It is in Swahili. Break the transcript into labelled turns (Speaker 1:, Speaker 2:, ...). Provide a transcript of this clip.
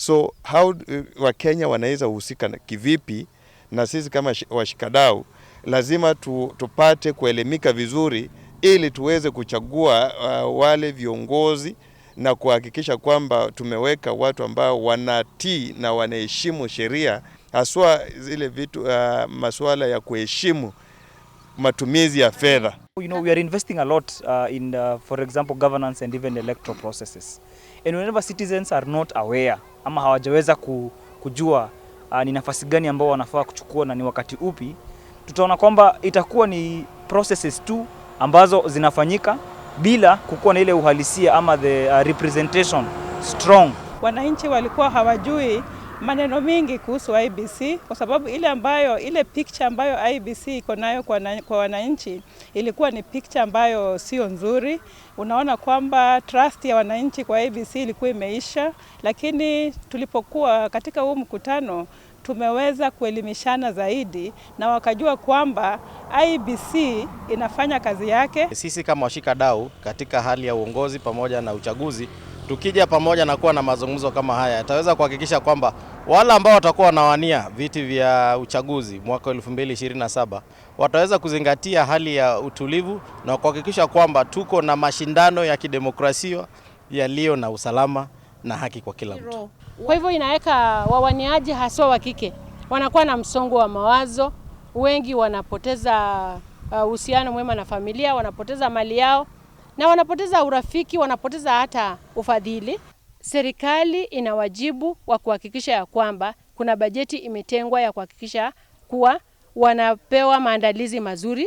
Speaker 1: So how Wakenya wanaweza husika kivipi? Na sisi kama washikadau lazima tupate kuelimika vizuri ili tuweze kuchagua wale viongozi na kuhakikisha kwamba tumeweka watu ambao wanatii na wanaheshimu sheria, haswa zile vitu masuala ya kuheshimu matumizi ya fedha.
Speaker 2: We are investing a lot in, for example, governance and even electoral processes. And whenever citizens are not aware ama hawajaweza kujua ni nafasi gani ambao wanafaa kuchukua na ni wakati upi, tutaona kwamba itakuwa ni processes tu ambazo zinafanyika bila kukuwa na ile uhalisia ama the representation strong.
Speaker 3: Wananchi walikuwa hawajui maneno mingi kuhusu IEBC kwa sababu ile picture ambayo IEBC iko nayo kwa wananchi ilikuwa ni picture ambayo sio nzuri. Unaona kwamba trust ya wananchi kwa IEBC ilikuwa imeisha, lakini tulipokuwa katika huu mkutano tumeweza kuelimishana zaidi na wakajua kwamba IEBC inafanya kazi yake.
Speaker 4: Sisi kama washikadau katika hali ya uongozi pamoja na uchaguzi, tukija pamoja na kuwa na mazungumzo kama haya, yataweza kuhakikisha kwamba wale ambao watakuwa wanawania viti vya uchaguzi mwaka 2027 wataweza kuzingatia hali ya utulivu na kuhakikisha kwamba tuko na mashindano ya kidemokrasia yaliyo na usalama na haki kwa kila mtu.
Speaker 5: Kwa hivyo inaweka wawaniaji haswa wa kike wanakuwa na msongo wa mawazo, wengi wanapoteza uhusiano mwema na familia, wanapoteza mali yao na wanapoteza urafiki, wanapoteza hata ufadhili. Serikali ina wajibu wa kuhakikisha ya kwamba kuna bajeti imetengwa ya kuhakikisha kuwa wanapewa maandalizi mazuri.